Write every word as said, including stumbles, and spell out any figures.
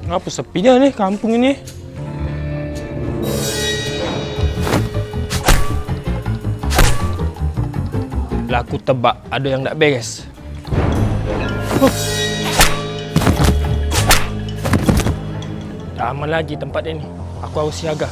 Ngapo sepinyo nih kampung ini? Lah, aku tebak ado yang dak beres. Huh. Dak aman lagi tempat ini. Aku harus siaga.